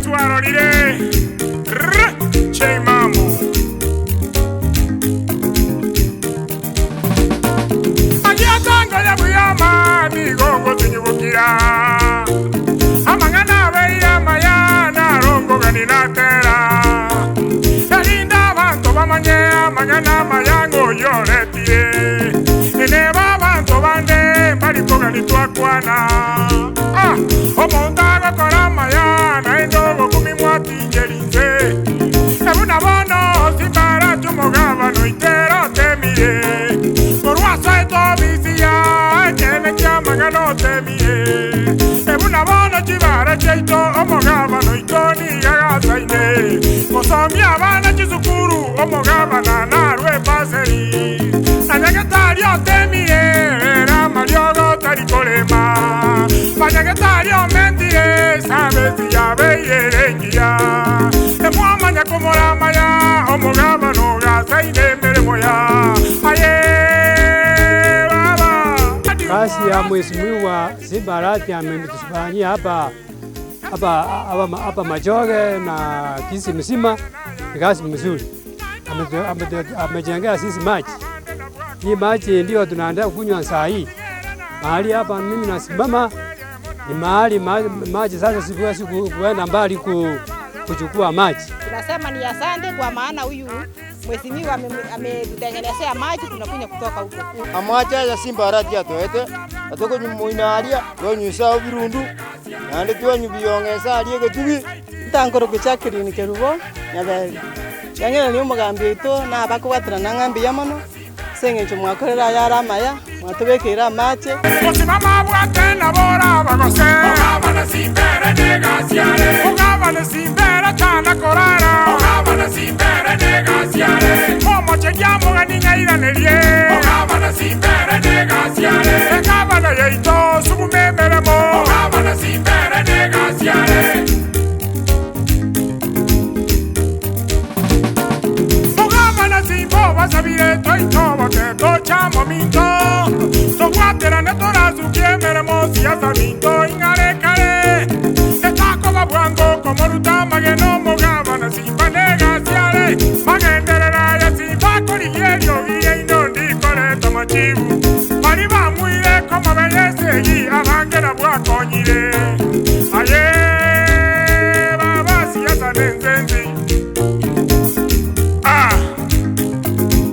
Twarorire rr J Mambo. Agiatangoya buya ma nigo ngotinyugukira amang'ana abeire amaya narongogani natera erinde abanto bamanye amang'ana amaya ng'oyoretie eneba abanto bande mbarikogani twakwana Ah, omonto agokora amaya naende ogokumi mwatincherinse ebuna bono simbarachi omogabano itero otemire korwasoete obisi ya ekene kia amang'ana otemire ebuna bono chibara chiaito omogabano ito nigagasaine gosomia abana chisukuru omogabana narwe ebaseri nanyagetari otemire era amariogo tari korema banyagetari omentire sabesi yabeire engiya emwamanya komoramaya omogabano gasaine emeremo ya aye baba Kazi ya mheshimiwa Simba Arati ametufanyia hapa hapa hapa hapa Machoge na Kisii mzima ni kazi mzuri. Amejengea sisi maji. Hii maji ndio tunaendelea kunywa saa hii. Mahali hapa mimi nasimama ni mahali maji sasa siwezi kuenda mbali kuchukua maji. Tunasema ni asante kwa maana huyu mheshimiwa ametutengenezea maji tunakunywa kutoka huko. Amache aya Simba Arati atoete atokonyu aria twanyusa birundu naende twanyu biyong'esa aria egetugi. Ntangoro Jacqueline Kerubo Nyaberi yang'era ni omogambi oito nabakobwatana na ng'ambi ya mono ase eng'encho mwakorera ayare amaya mwatobekere amache. Osimama bwate nabora bagose Ogabana simbere negasiare Ogabana simbere chana korara Ogabana simbere negasiare Omochegia mogani ng'airanerie Ogabana simbere negasiare Egabana yaito sugumemeremo Ogabana simbere negasiare Mugabana simbo basabire toitoboke tochamo minto tobwaterane torasukie emeremo siasa minto ing'arekare etakoba bwango komoruta mageno mugabana simba negasiare magenderera ya simba korigia eriogi yaino ndikoreta machibu bari bamwire komobeyesegi abange nabwakonyire.